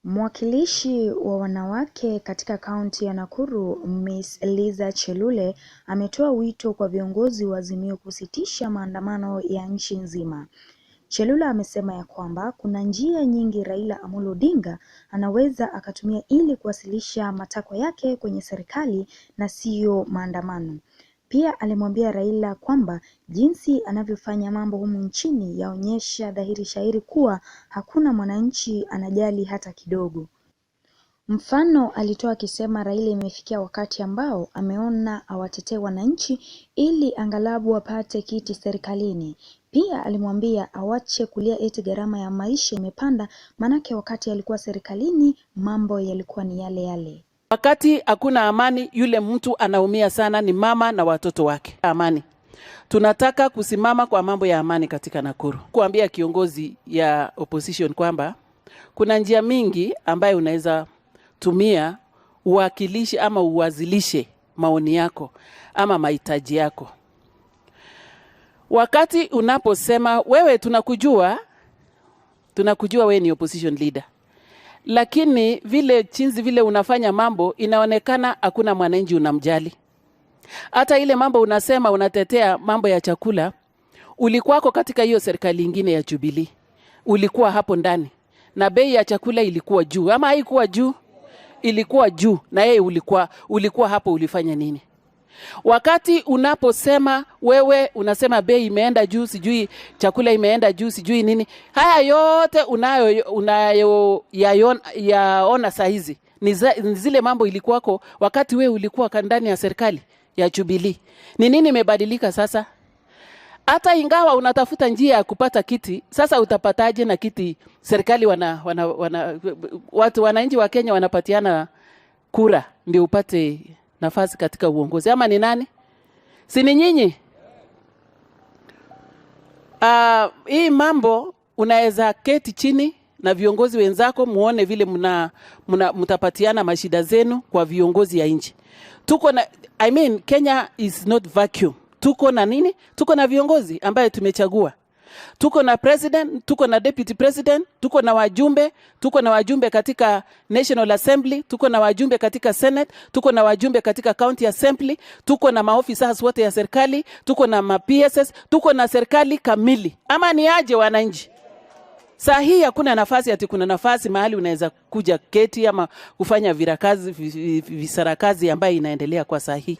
Mwakilishi wa wanawake katika kaunti ya Nakuru, Miss Liza Chelule, ametoa wito kwa viongozi wa Azimio kusitisha maandamano ya nchi nzima. Chelule amesema ya kwamba kuna njia nyingi Raila Amolo Odinga anaweza akatumia ili kuwasilisha matakwa yake kwenye serikali na siyo maandamano. Pia alimwambia Raila kwamba jinsi anavyofanya mambo humu nchini yaonyesha dhahiri shahiri kuwa hakuna mwananchi anajali hata kidogo. Mfano alitoa akisema Raila imefikia wakati ambao ameona awatetee wananchi ili angalabu wapate kiti serikalini. Pia alimwambia awache kulia eti gharama ya maisha imepanda, manake wakati alikuwa serikalini mambo yalikuwa ni yale yale. Wakati hakuna amani, yule mtu anaumia sana ni mama na watoto wake. Amani. Tunataka kusimama kwa mambo ya amani katika Nakuru. Kuambia kiongozi ya opposition kwamba kuna njia mingi ambayo unaweza tumia uwakilishi ama uwazilishe maoni yako ama mahitaji yako. Wakati unaposema wewe, tunakujua wewe ni opposition leader, lakini vile chinzi vile unafanya mambo inaonekana hakuna mwananchi unamjali. Hata ile mambo unasema unatetea mambo ya chakula, ulikuwako katika hiyo serikali ingine ya Jubilee, ulikuwa hapo ndani na bei ya chakula ilikuwa juu ama haikuwa juu? Ilikuwa juu, na yeye ulikuwa hapo, ulifanya nini? Wakati unaposema wewe unasema bei imeenda juu, sijui chakula imeenda juu, sijui nini, haya yote unayo yaona saa hizi ni zile mambo ilikuwako wakati wewe ulikuwa ndani ya serikali ya Jubilee. Ni nini imebadilika sasa? Hata ingawa unatafuta njia ya kupata kiti, sasa utapataje na kiti? Serikali watu wananchi wa Kenya wanapatiana kura ndio upate nafasi katika uongozi, ama ni nani? Si ni nyinyi? Hii mambo unaweza keti chini na viongozi wenzako muone vile mtapatiana mashida zenu kwa viongozi ya nchi. Tuko na, I mean, Kenya is not vacuum. Tuko na nini? Tuko na viongozi ambaye tumechagua. Tuko na president, tuko na deputy president, tuko na wajumbe, tuko na wajumbe katika National Assembly, tuko na wajumbe katika Senate, tuko na wajumbe katika County Assembly, tuko na maofisa wote ya serikali, tuko na ma PSS, tuko na serikali kamili. Ama ni aje wananchi? Saa hii hakuna nafasi ati kuna nafasi mahali unaweza kuja keti ama kufanya visarakazi ambayo inaendelea kwa saa hii.